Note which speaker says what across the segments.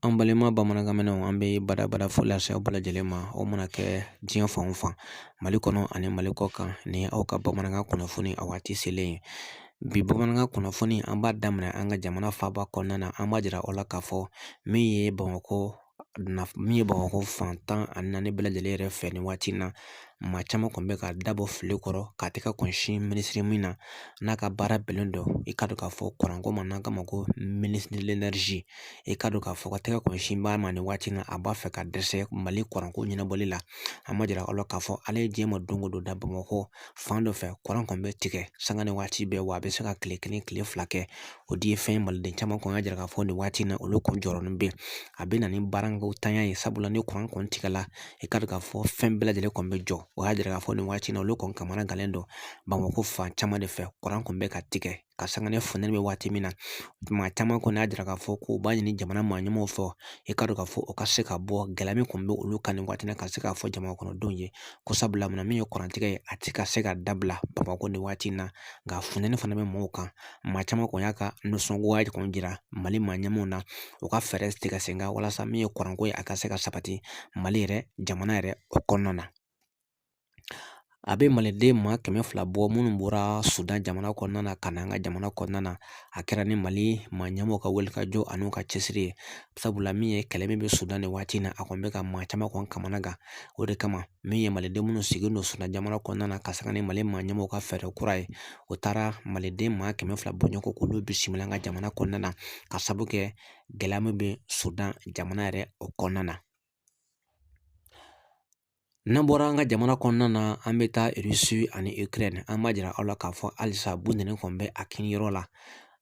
Speaker 1: An balima bamanankanmɛnw, an bɛ badabada foli lase aw bɛɛ lajɛlen ma. Aw mana kɛ diɲɛ fan o fan, Mali kɔnɔ ani Mali kɔ kan, ni aw ka bamanankan kunnafoni a waati selen ye. Bi bamanankan kunnafoni, an b'a daminɛ an ka jamana faaba kɔnɔna na. An b'a jira aw la k'a fɔ min ye Bamakɔ fan 14 bɛɛ lajɛlen yɛrɛ fɛ nin waati in na, maa caman kɔni bɛ ka dabɔ fili kɔrɔ k'a tɛgɛ kɔnsin minisiri min na n'a ka baara bɛnnen don, i ka dɔn k'a fɔ, kuranko ma, n'an k'a ma ko ministre de l'énergie. I ka dɔn k'a fɔ ka tɛgɛ kɔnsin b'a ma nin waati in na, a b'a fɛ ka dɛsɛ Mali kuranko ɲɛnabɔli la. An b'a jira aw la k'a fɔ ala ye diɲɛ ma don o don da, Bamakɔ fan dɔ fɛ, kuran kɔni bɛ tigɛ sanga ni waati bɛɛ, wa a bɛ se ka tile 1, tile 2 kɛ. O de ye fɛn ye maliden caman kɔni y'a jira k'a fɔ nin waati in na, olu kɔni jɔrɔnin bɛ a bɛ na ni baarako tanya ye, sabula ni kuran kɔni tigɛla, i ka dɔn k'a fɔ fɛn bɛɛ lajɛlen kɔni bɛ jɔ. O y'a jira k'a fɔ nin waati in na, olu kɔni kamana gannen don. Bamakɔ fan caman de fɛ, kuran kɔni bɛ ka tigɛ ka sanga ni funteni bɛ waati min na. Maa caman kɔni y'a jira k'a fɔ k'u b'a ɲini jamana maa ɲɛmaaw fɛ, i ka dɔn k'a fɔ o ka se ka bɔ gɛlɛya min kɔni bɛ olu kan nin waati in na, ka se k'a fɔ jamana kɔnɔdenw ye ko sabula munna min ye kurantigɛ ye, a tɛ ka se ka dabila Bamakɔ nin waati in na. Nka funteni fana bɛ mɔgɔw kan. Maa caman kɔni y'a ka nisɔngoya kɔni jira Mali maa ɲɛmaaw na, u ka fɛɛrɛ tigɛ sen kan walasa min ye kuranko ye, a ka se ka sabati Mali yɛrɛ jamana yɛrɛ o kɔnɔna na. A bɛ maliden maa 200 bɔ minnu bɔra Sudan jamana kɔnɔna na ka na an ka jamana kɔnɔna na. A kɛra ni Mali maa ɲɛmaaw ka wulikajɔ ani ka cɛsiri ye, sabula min ye kɛlɛ min bɛ Sudan nin waati in na, a kɔni bɛ ka maa caman kɔni kamana gan. O de kama, min ye maliden minnu sigilen don Sudan jamana kɔnɔna na, ka sanga ni Mali maa ɲɛmaaw ka fɛɛrɛ kura ye, o taara maliden maa 200 bɔɲɔgɔn k'olu bisimila an ka jamana kɔnɔna na, ka sabu kɛ gɛlɛya min bɛ Sudan jamana yɛrɛ o kɔnɔna na. N'an bɔra an ka jamana kɔnɔna na, an bɛ taa Irisi ani Ukraine. An b'a jira aw la k'a fɔ halisa bunteni kɔni bɛ a kiniyɔrɔ la.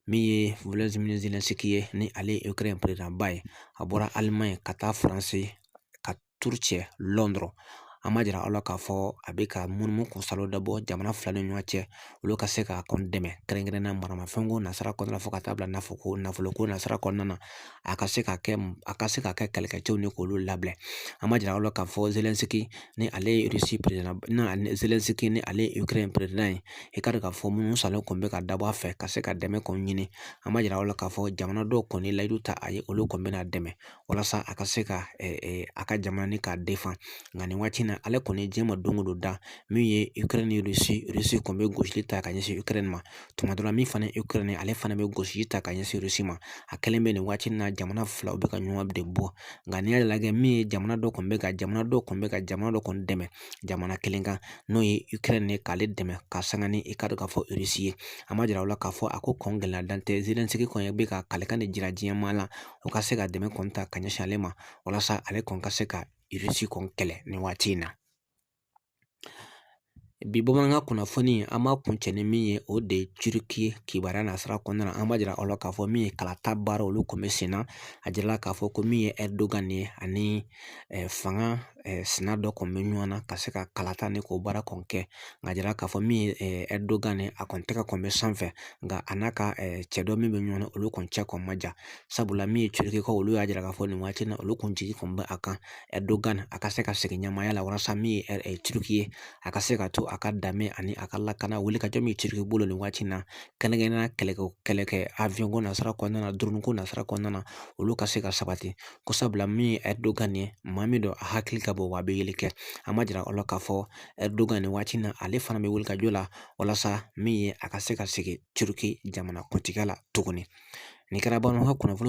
Speaker 1: Min ye Volodymyr Zelensky ye, ni ale ye Ukraine président ba ye, a bɔra Allemagne ka taa Faransi ka turu cɛ Londres. An b'a jira aw la k'a fɔ a bɛ ka munumunu kunsalo dabɔ jamana fila ni ɲɔgɔn cɛ, olu ka se k'a kɔni dɛmɛ, kɛrɛnkɛrɛnnenya maramafɛnko nasira kɔnɔna la, fo ka taa bila nafoloko nasira kɔnɔna na, a ka se ka kɛ kɛlɛkɛcɛw ni k'olu labila. An b'a jira aw la k'a fɔ Zelensky, ni ale ye Irisi président, Zelensky, ni ale ye Ukraine président ye, i ka dɔn k'a fɔ minnu salen kɔni bɛ ka dabɔ a fɛ ka se ka dɛmɛ kɔni ɲini. An b'a jira aw la k'a fɔ jamana dɔw kɔni layidu ta a ye, olu kɔni bɛna dɛmɛ walasa a ka se ka a ka jamana ni k'a defan. Nka nin waati in na, ale kɔni diɲɛ ma don o don da, min ye Ukraine ni Irisi, Irisi kɔni bɛ gosili ta ka ɲɛsin Ukraine ma tuma dɔ la, min fana ye Ukraine, ale fana bɛ gosili ta ka ɲɛsin Irisi ma. A kɛlen bɛ nin waati in na, jamana fila u bɛ ka ɲɔgɔn de bɔ. Nka n'i y'a lajɛ, min ye jamana dɔ kɔni bɛ ka jamana dɔ kɔni dɛmɛ jamana kelen kan, n'o ye Ukraine ye, k'ale dɛmɛ ka sanga ni i ka dɔn k'a fɔ Irisi ye. An b'a jira aw la k'a fɔ a ko kɔn gɛlɛya dan tɛ. Zelensky kɔni bɛ ka kalekan de jira diɲɛ maa la, o ka se ka dɛmɛ kɔni ta ka ɲɛsin ale ma, walasa ale kɔni ka se ka Irisi kɔni kɛlɛ nin waati in na. Bi bamanankan kunnafoni, an b'a kuncɛ ni min ye, o de ye Turiki kibaruya nasira kɔnɔna na. An b'a jira aw la k'a fɔ min ye kalata baara, olu kun bɛ sen na. A jirala k'a fɔ ko min ye Erdogan ye ani fanga sina dɔ kɔni bɛ ɲɔgɔn na ka se ka kalata ni k'o baara kɔni kɛ. Nka jira k'a fɔ min ye Erdogan ye, a kɔni tɛgɛ kɔni bɛ sanfɛ, nka a n'a ka cɛ dɔ min bɛ ɲɔgɔn na, olu kɔni cɛ kɔni ma ja, sabula min ye Turikikaw, olu y'a jira k'a fɔ nin waati in na, olu kun jigi kɔni bɛ a kan Erdogan a ka se ka segin ɲɛmaaya la, walasa min ye Turiki ye, a ka se ka to a ka danbe ani a ka lakana wuli ka jɔ min ye Turiki bolo nin waati in na, kɛrɛnkɛrɛnnenya kɛlɛkɛ avion ko nasira kɔnɔna na, drone ko nasira kɔnɔna na, olu ka se ka sabati ko sabula min ye Erdogan ye, maa min don, a hakili ka bon wa a bɛ yeli kɛ. An b'a jira aw la k'a fɔ Erdogan nin waati in na, ale fana bɛ wuli ka jɔ la walasa min ye a ka se ka segin Turiki jamana kuntigiya la tuguni. Nin kɛra bamanankan kunnafoni.